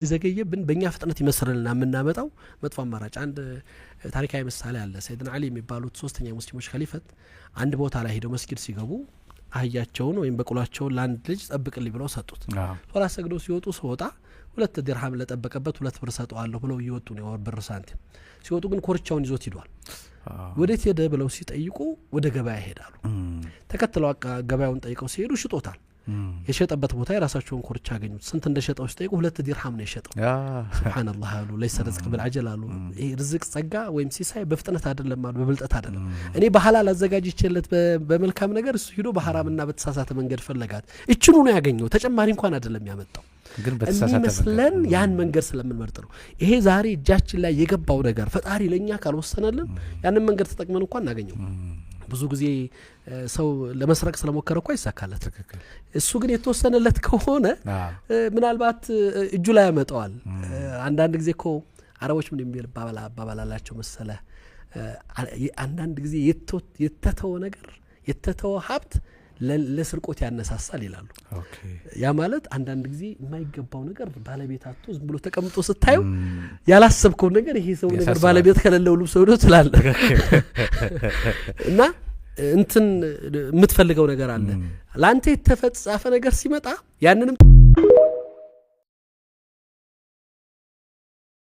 ሲዘገየብን በእኛ ፍጥነት ይመስለንና የምናመጣው መጥፎ አማራጭ። አንድ ታሪካዊ ምሳሌ አለ። ሰይድና አሊ የሚባሉት ሶስተኛ ሙስሊሞች ከሊፈት አንድ ቦታ ላይ ሄደው መስጊድ ሲገቡ አህያቸውን ወይም በቅሏቸውን ለአንድ ልጅ ጠብቅልኝ ብለው ሰጡት። ሶላት ሰግደው ሲወጡ ስወጣ 2 ዲርሃም ለጠበቀበት 2 ብር ሰጠዋለሁ ብለው እየወጡ ነው፣ ብር ሳንቲም። ሲወጡ ግን ኮርቻውን ይዞት ሂዷል። ወዴት ሄደ ብለው ሲጠይቁ ወደ ገበያ ይሄዳሉ። ተከትለው ገበያውን ጠይቀው ሲሄዱ ሽጦታል። የሸጠበት ቦታ የራሳቸውን ኮርቻ አገኙት። ስንት እንደሸጠው ሲጠይቁ 2 ዲርሃም ነው የሸጠው። ሱብሓነላህ አሉ። ليس الرزق بالعجل አሉ። ይሄ ርዝቅ ጸጋ ወይም ሲሳይ በፍጥነት አይደለም አሉ፣ በብልጠት አይደለም። እኔ በሐላል አዘጋጅቼለት በመልካም ነገር እሱ ሂዶ በሐራምና በተሳሳተ መንገድ ፈለጋት። እችኑ ነው ያገኘው፣ ተጨማሪ እንኳን አይደለም ያመጣው። ግን በተሳሳተ የሚመስለን ያን መንገድ ስለምንመርጥ ነው። ይሄ ዛሬ እጃችን ላይ የገባው ነገር ፈጣሪ ለእኛ ካልወሰነልን ያንን መንገድ ተጠቅመን እንኳን እናገኘው። ብዙ ጊዜ ሰው ለመስረቅ ስለሞከረ እኮ አይሳካለት። እሱ ግን የተወሰነለት ከሆነ ምናልባት እጁ ላይ ያመጣዋል። አንዳንድ ጊዜ እኮ አረቦች ምን የሚል አባባል አላቸው መሰለ፣ አንዳንድ ጊዜ የተተወ ነገር፣ የተተወ ሀብት ለስርቆት ያነሳሳል ይላሉ። ያ ማለት አንዳንድ ጊዜ የማይገባው ነገር ባለቤት አጥቶ ዝም ብሎ ተቀምጦ ስታየው ያላሰብከው ነገር ይሄ ሰው ነገር ባለቤት ከሌለው ልብስ ወዶ ትላለህ እና እንትን የምትፈልገው ነገር አለ። ለአንተ የተጻፈ ነገር ሲመጣ ያንንም